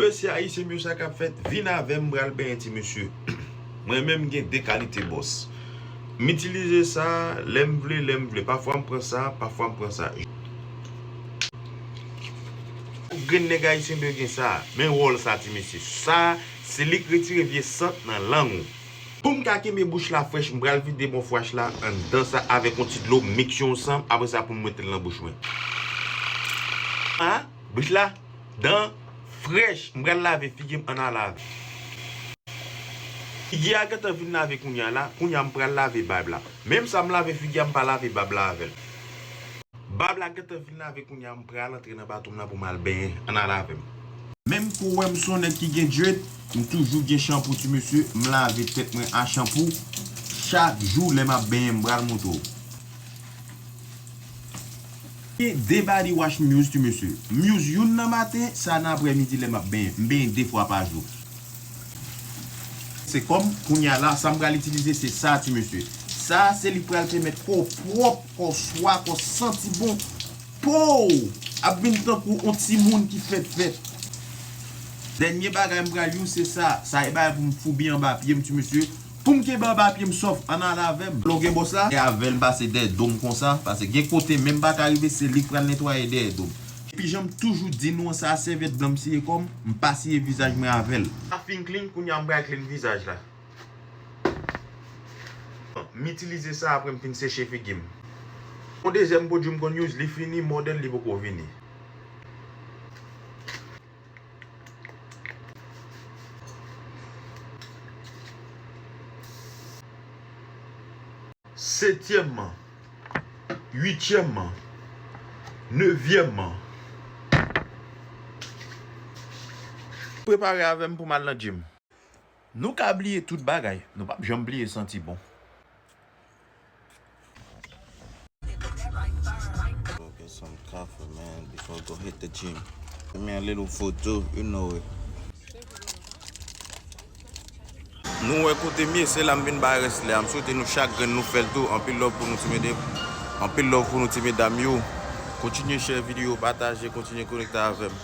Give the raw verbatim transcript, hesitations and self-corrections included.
Mesye ayisyen m yo, sa k ap fèt? Vin avè m, m pral benyen ti mesye. Mwen menm gen de kalite bòs. M itilize sa lè m vle, lè m vle. Pafwa m pran sa, pafwa m pran sa. Grenn nèg ayisyen m yo gen sa. Men wòl sa ti mesye. Sa, se li k retire vye sant nan lang ou. Pou m ka kenbe bouch la frèch, m pral vide bon fwach la anndan sa avèk yon ti dlo, m mikse yo ansanm, apre sa pou m mete l nan bouch mwen. A, bouch la, dan frèch, m pral lave figi m, ann al lave. Figi a gentan vin lave kounye a la, kounye a m pral lave bab la. Menm sa m lave figi a, m pa lave bab la avè l. Bab la gentan fin lave kounye a, m pral antre nan batou m nan pou m al benyen. Ann al avè m. Menm kou w wè m se yon nèg ki gen dread, m toujou gen chanpou ti mesye, m lave tèt mwen a chanpou chak jou lè m ap benyen, m pral montre w. Gen de body wash m use ti mesye. M use youn nan maten, sa nan aprèmidi lè m ap benyen. M benyen de fwa pa jou. Se kòm kounye a la, sa m pral itilize, se sa ti mesye. Sa, se li k pral pèmèt kò w pwòp, kò w swa, kò w santi bon. Po w ap vin tankou yon timoun ki fèt fèt. Dènye bagay m pral use, se sa. Sa e bagay pou m foubi anba pye m, ti mesye. Pou m kenbe anba pye m sòf, ann al avè m. Lè w gen bòs la, e avè l pase dèyè do m konsa, paske gen kote menm pa ka rive, se li k pral netwaye dèyè do m. Epi jan m toujou di nou an, sa a sèvyèt blan m siye kò m, m pa siye vizaj mwen avè l. Sa fin clean, kounye a m pral clean vizaj la. M itilize sa apre m fin seche figi m. Yon dezyèm pwodui m konn use, li fini, modèl li poko vini. Setyèmman, uityèmman, nevyèmman. Prepare avè m pou m al nan gym. Nou ka bliye tout bagay, nou p ap janm bliye santi bon. Go get some coffee, man, before I go hit the gym. Give me a little food too, you know it. Nou wè kote m ye, se la m vin bay rès la. M swete nou chak grenn nou fè l tou. Anpil love pou nou ti medam. Anpil love pou nou ti medam yo. Kontinye share videyo, pataje, kontinye konekte avè m.